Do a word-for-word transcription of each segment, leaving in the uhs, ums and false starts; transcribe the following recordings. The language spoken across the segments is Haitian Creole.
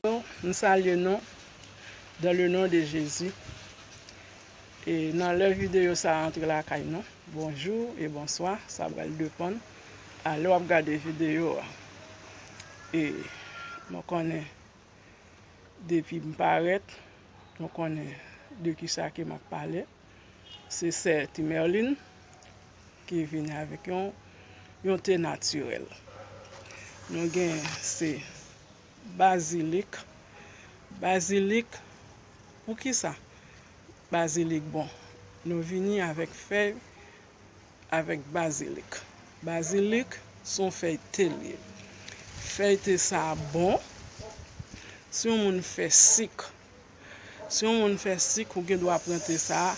M salye nou dans le nom de Jésus. E nan lè videyo sa a antre lakay nou, bonjou e bonswa, sa pral depann a lè w ap gade videyo a. E mwen konnen depi m parèt, nou konnen de kisa ke m ap pale. Se sè Timerline ki vini avèk yon, yon te natirèl. Nou gen se bazilik. Bazilik, poukisa bazilik bon? Nou vini avèk fèy, avèk bazilik. Bazilik se yon fèy te l ye. Fèy te sa a bon. Si yon moun fè sik, si yon moun fè sik, ou gen dwa pran te sa a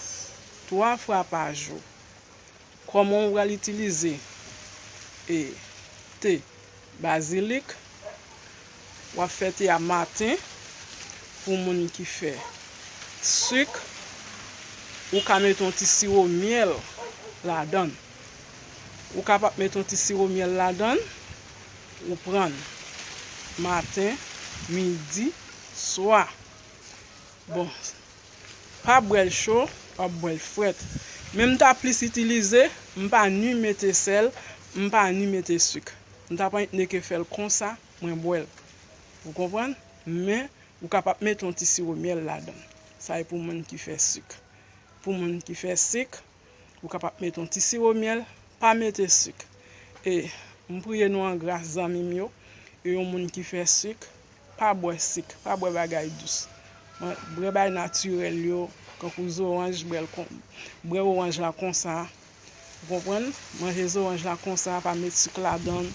twa fwa pa jou. Kòman w pral itilize e te bazilik? W ap fè te a maten. Pou moun ki fè sik, ou ka mete yon ti siwo myèl ladan l. Ou kapab mete yon ti siwo myèl ladan l, ou pran l maten, midi, swa. Bon, pa bwè l cho, w ap bwè l frèt. Men m ta plis itilize, m pa ni mete sèl, m pa ni mete sik. M ta pa neke fè l konsa, mwen bwè l. Ou konprann? Men, ou kapab mete yon ti siwo myèl ladan l. Sa e pou moun ki fè sik. Pou moun ki fè sik, ou kapab mete yon ti siwo myèl, pa mete sik. E m priye nou an gras, zanmi m yo. E yon moun ki fè sik, pa bwè sik, pa bwè bagay dous. Bwè bay natirèl yo, kankou zoranj, bwè l kon, bwè oranj la konsa. Ou konprann? Manje zoranj la konsa, pa met sik ladan l.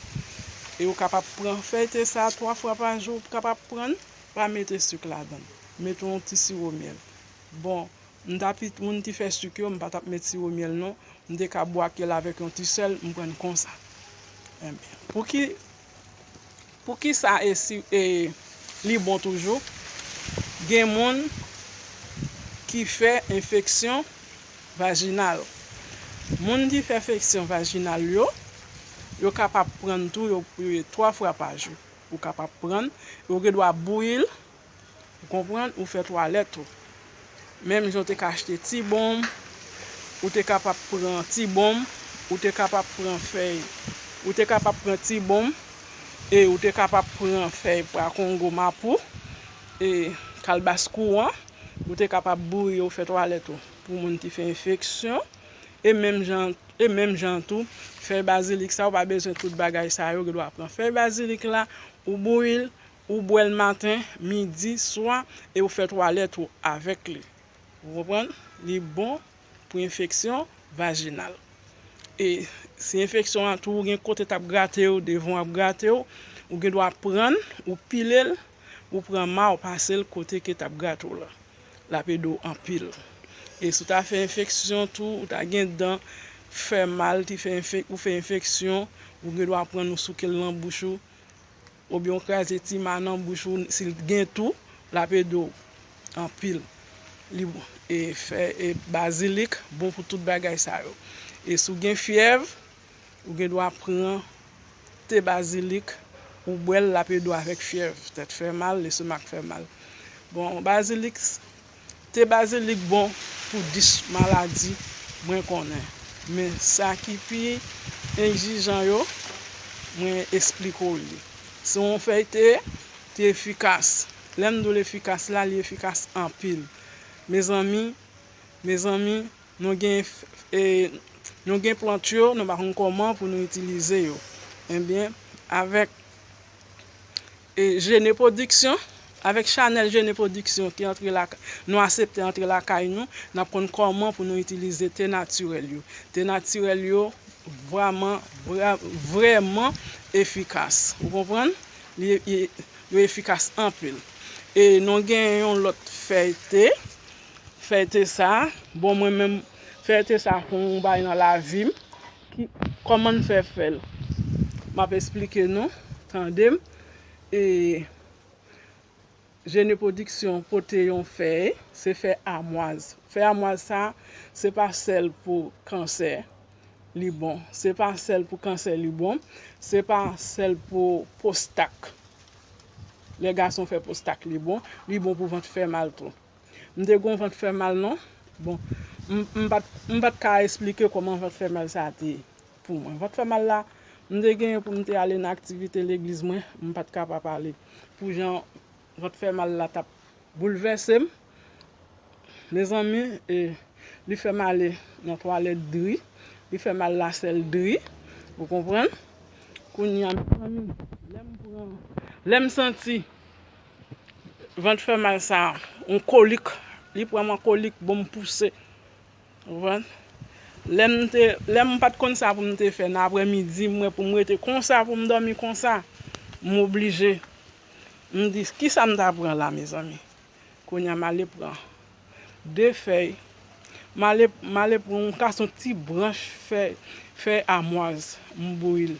E ou kapab pran fèy te sa twa fwa pa jou, ou kapab pran l, pa mete sik ladan l. Mete yon ti siwo myèl. Bon, m t ap, moun ki fè sik yo, m pa t ap met siwo myèl non. M te ka bwake l avèk yon ti sèl, m pran l konsa. Enben, pou ki, pou ki sa e si, e, li bon toujou? Gen moun ki fè enfeksyon vajinal. Moun ki fè enfeksyon vajinal yo, yo kapab pran l tou, yo, yo, twa fwa pa jou. Ou kapab pran l, e ou gen dwa bouyi l, ou konprann, ou fè twalèt ou. Menm jan w te ka achte ti bonm, ou te kapab pran ti bonm, ou te kapab pran fèy, ou te kapab pran ti bonm, e ou te kapab pran fèy pwa kongo mapou, e kalbas kouran, ou te kapab bouyi yo fè twalèt ou pou moun ki fè enfeksyon. E menm jan, e menm jan tou, fèy bazilik sa, ou pa bezwen tout bagay sa yo, ou gen dwa pran fèy bazilik la, ou bouyi l, ou bwè l maten, midi, swa, e ou fè twalèt ou avèk li. Ou konprann? Li bon pou enfeksyon vajinal. E si enfeksyon an tou, ou gen kote t ap grate w, devan w ap grate w, ou gen dwa pran l, ou pile l, ou pran ma w pase l kote ke t ap grate w la. L ap ede w anpil. E si w ta fè enfeksyon tou, ou ta gen dan fè mal, ki fè enfek-, ou fè enfeksyon, ou gen dwa pran l, ou souke l nan bouch ou, oubyen w kraze ti ma nan bouch ou, si l gen tou, l ap ede w anpil. Li bon. E fè, e bazilik bon pou tout bagay sa yo. E si w gen fyèv, ou gen dwa pran te bazilik, ou bwè l, l ap ede w avèk fyèv, tèt fè mal, lestomak fè mal. Bon, bazilik, te bazilik bon pou dis maladi mwen konnen. Men sa ki pi egzijan yo, mwen esplike w li. Se yon fèy te ki efikas. Lè m di w l efikas la, li efikas anpil. Mezanmi, mezanmi, nou gen, e, nou gen plant yo, nou pa konn kòman pou nou itilize yo. Ebyen, avèk, e, Gene Production, avèk chanèl Gene Production ki antre laka-, nou aksepte antre lakay nou, n ap konn kòman pou nou itilize te natirèl yo. Te natirèl yo vrèman, vrè-, vrèman efikas. Ou konprann? Li, li, yo efikas anpil. E nou gen yon lòt fèy te, fèy te sa, bon, mwen menm, fèy te sa fè yon bagay nan lavi m. Ki, kòman n fè fè l? M ap esplike nou, tande m. E Gene Production pote yon fèy, se fèy amwaz. Fèy amwaz sa, se pa sèl pou kansè li bon. Se pa sèl pou kansè li bon. Se pa sèl pou pwostat. lè gason fè pwostat li bon, li bon pou vant fè mal tou. M te gon vant fè mal non. Bon, m, m pa t, m pa t ka esplike kòman vant fè mal sa a te ye pou mwen. Vant fè mal la, m te genyen pou m te ale nan aktivite legliz mwen, m pa t ka pa pale. Pou jan vant fè mal la t ap boulvèse m. Mezanmi, e, li fè m ale nan twalèt dri, li fè m al lasèl dri, ou konprann? Kounye a, mezanmi, lè m pran, lè m santi vant fè mal sa, yon kolik, li pran m an kolik, bon m pouse. Ou konprann? Lè m te, lè m pa t konn sa pou m te fè, nan aprèmidi, m wè pou m rete konsa, pou m dòmi konsa, m oblije. M di, kisa m ta pran la, mezanmi? Kounye a, m ale pran de fèy. M ale, m ale pran yon kason ti branch fèy, fèy amwaz, m bouyi l.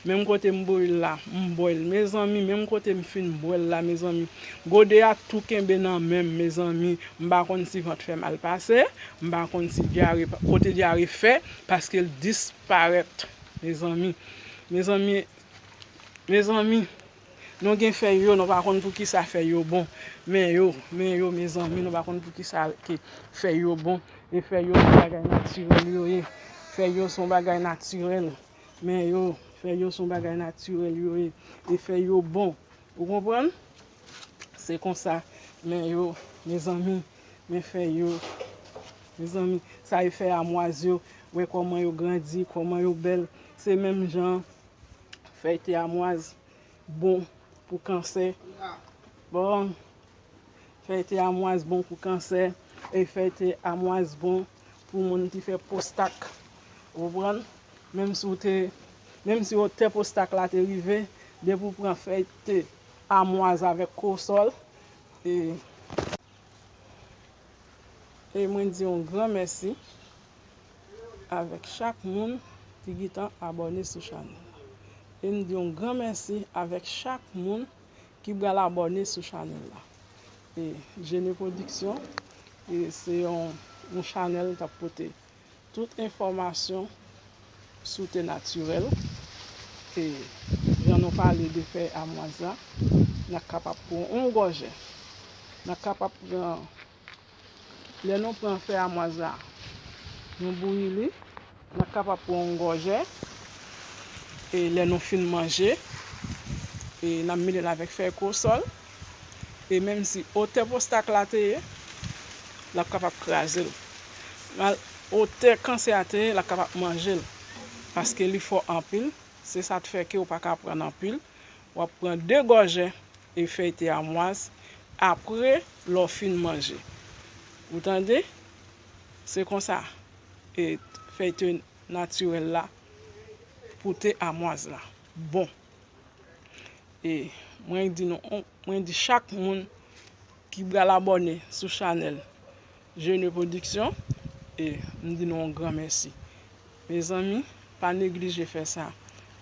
Menm kote m bouyi l la, m bwè l. Mezanmi, menm kote m fin bwè l la, mezanmi, gode a tou kenbe nan men m, mezanmi. M pa konn si vant fè mal pase, m pa konn si dyare, kote dyare fè, paske l disparèt, mezanmi. Mezanmi, mezanmi, nou gen fèy yo, nou pa konn pou kisa fèy yo bon. Men yo, men yo, mezanmi, nou pa konn pou kisa ke fèy yo bon. E fèy yo se bagay natirèl yo ye. Fèy yo se yon bagay natirèl. Men yo, fèy yo se yon bagay natirèl yo ye. E fèy yo bon. Ou konprann? Se konsa. Men yo, mezanmi, men fèy yo. Mezanmi, sa e fèy amwaz yo. Wè kòman yo grandi, kòman yo bèl. Se menm jan fèy te amwaz bon pou kansè. Bon, fèy te amwaz bon pou kansè. E fèy te amwaz bon pou moun ki fè pwostat. Ou konprann? Menm si w te, menm si wotè pwostat la te rive, depi w pran fèy te amwaz avèk kòsòl, e, e mwen di yon gran mèsi avèk chak moun ki gentan abòne sou chanèl la. E m di yon gran mèsi avèk chak moun ki pral abòne sou chanèl la. E Gene Production, e se yon, yon chanèl k ap pote tout enfòmasyon sou te natirèl. E jan nou pale de fèy amwaz la, n ap kapab pran yon gòje. N ap kapab pran, lè nou pran fèy amwaz la, nou bouyi li, n ap kapab pran yon gòje. E lè nou fin manje, e n ap mele l avèk fèy kòsòl. E menm si otè pwostat la te ye, l ap kapab kraze l. Mal otè kansè a te ye, l ap kapab manje l. Paske li fò anpil, se sa k fè ke w pa ka pran anpil. W ap pran de gòje e fèy te amwaz apre lè w fin manje. Ou tande? Se konsa, e fèy te natirèl la pou te amwaz la bon. E mwen di nou, mwen di chak moun ki pral abòne sou chanèl Gene Production, e m di nou yon gran mèsi. Mezanmi, pa neglije fè sa.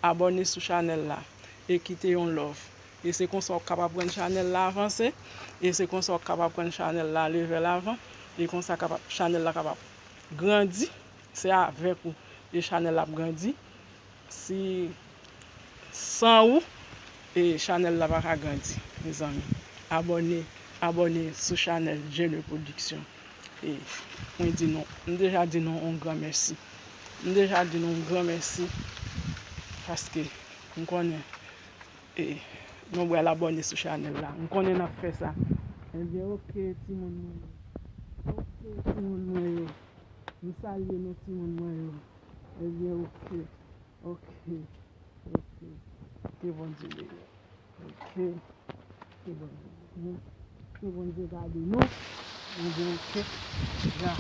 Abòne sou chanèl la e kite yon love. E se konsa w kapab rann chanèl la avanse. E se konsa w kapab rann chanèl la leve lavan. E konsa kapab, chanèl la kapab grandi. Se avèk ou e chanèl la ap grandi. Si san ou, e chanèl la pa ka grandi, mezanmi. Abòne, abòne sou chanèl Gene Production. E mwen di nou, m deja di nou yon gran mèsi. M deja di nou yon gran mèsi paske m konnen, e nou pral abòne sou chanèl la. M konnen n ap fè sa. Ebyen, oke, timoun mwen yo. Oke, timoun mwen yo. M salye nou, timoun mwen yo. Ebyen, oke. Oke. Oke. Ke Bondye beni. Oke. Ke Bondye beni. Ke Bondye gade nou. Ebyen, oke. Ya.